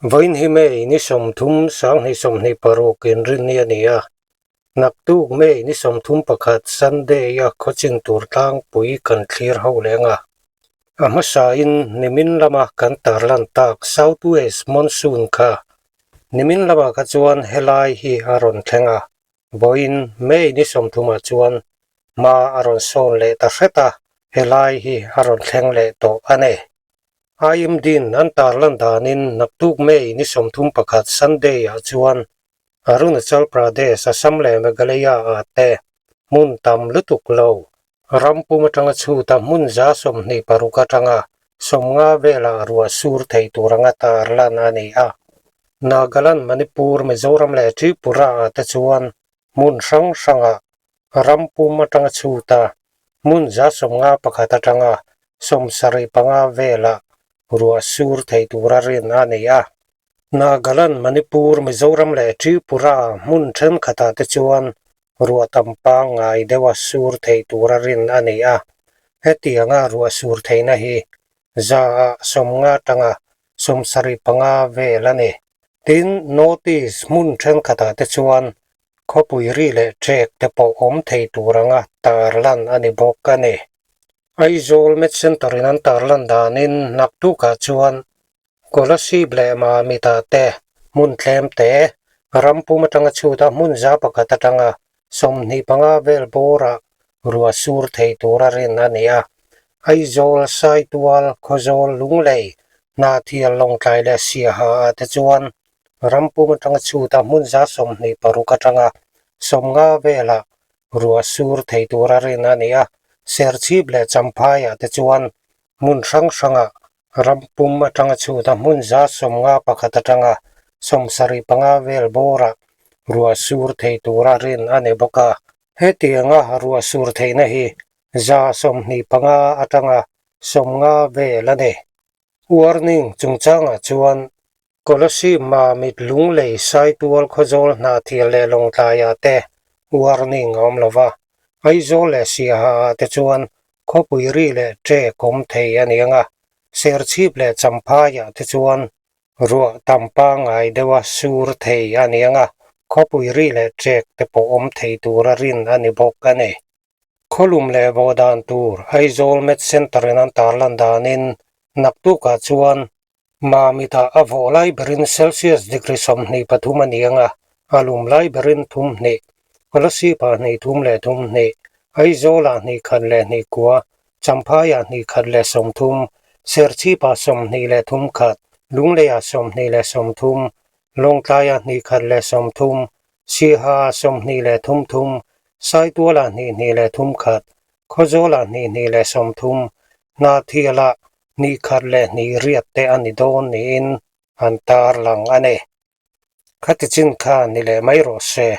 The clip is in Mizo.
Vawiin hi May ni 30 2026 inrinni a ni a, naktuk May ni 31 Sunday a khawchin tur tlangpui kan thlir ho leng a. A hmasain nimin lama kan tarlan tak South West Monsoon kha nimin lamah kha chuan helai hi a rawn thleng a, vawiin May ni 30 ah chuan hma a rawn sawn leh ta hret a, helai hi a rawn thleng leh tawh a ni. IMD-in an tarlan danin naktuk May ni 31 Sunday-ah chuan Arunachal Pradesh, Assam leh Meghalaya-ah te hmun tam lutuk lo ram pum atanga chhuta hmun 26 atanga 50 velah ruah sur thei tur anga tarlan a ni a. Nagaland, Manipur, Mizoram leh Tripura-ah te chuan hmun hrang hrangah ram pum atanga chhuta hmun 51 atanga 75 velah ruah sur thei tura rin a ni a. Nagaland, Manipur, Mizoram leh Tripura hmun thenkhatah te chuan ruah tam pangngai deuha sur thei tura rin a ni a. Hetianga ruah sur theihna hi 50% atanga 75 vel a ni. Tin, North East hmun thenkhatah te chuan khawpui ri leh ṭek te pawh awm thei tur anga tarlan a ni bawk a ni. Aizawl Met Centre in an tarlan danin naktukah chuan Kolasib leh Mamita te hmun tlem te ram pum atanga chhuta hmun 100 atanga 25 vel bawrah ruah sur thei tura rin a ni a. Aizawl, Saitual, Khawzawl, Lunglei, Hnahthial, Lawngtlai leh Siaha ah te chuan ram pum atanga chhuta hmun 26 atanga 50 velah ruah sur thei tura rin a ni a. Serchhip leh Champhaiah te chuan hmun hrang hrangah ram pum atanga chhuta hmun 51 atanga 75 vel bawrah ruah sur thei tura rin a ni bawk a. Hetianga ruah sur theihna hi 25 atanga 50 vel a ni. Warning chungchangah chuan Kolasib Mamit Lunglei Saitual Khawzawl Hnahthial leh Lawngtlaiah te warning a awm lo va, Aizawl leh Siaha ah te chuan khawpui ri leh ṭek awm thei a ni ang a, Serchhip leh Champhaiah te chuan ruah tam pangngai deuha sur thei a ni ang a, khawpui ri leh ṭek te pawh awm thei tura rin a ni bawk a ni. Khawlum leh vawh dan tur Aizawl Met Centre in an tarlan danin naktukah chuan Mamitah a vawh lai berin Celsius degree 23 a ni ang a, a lum lai berin 32, Kolasib-ah 33.2, Aizawl-ah 1.29, Champhaiah 1.30, Serchhip-ah 23.1, Lungleiah 30.30, Lawngtlaiah 1.30, Siaha-ah 23.3, Saitualah 22.31, Khawzawlah 22.30, Hnahthialah 1.28 te a ni dawn niin an tarlang a ni. Khati chin kha ni leh mai rawh se.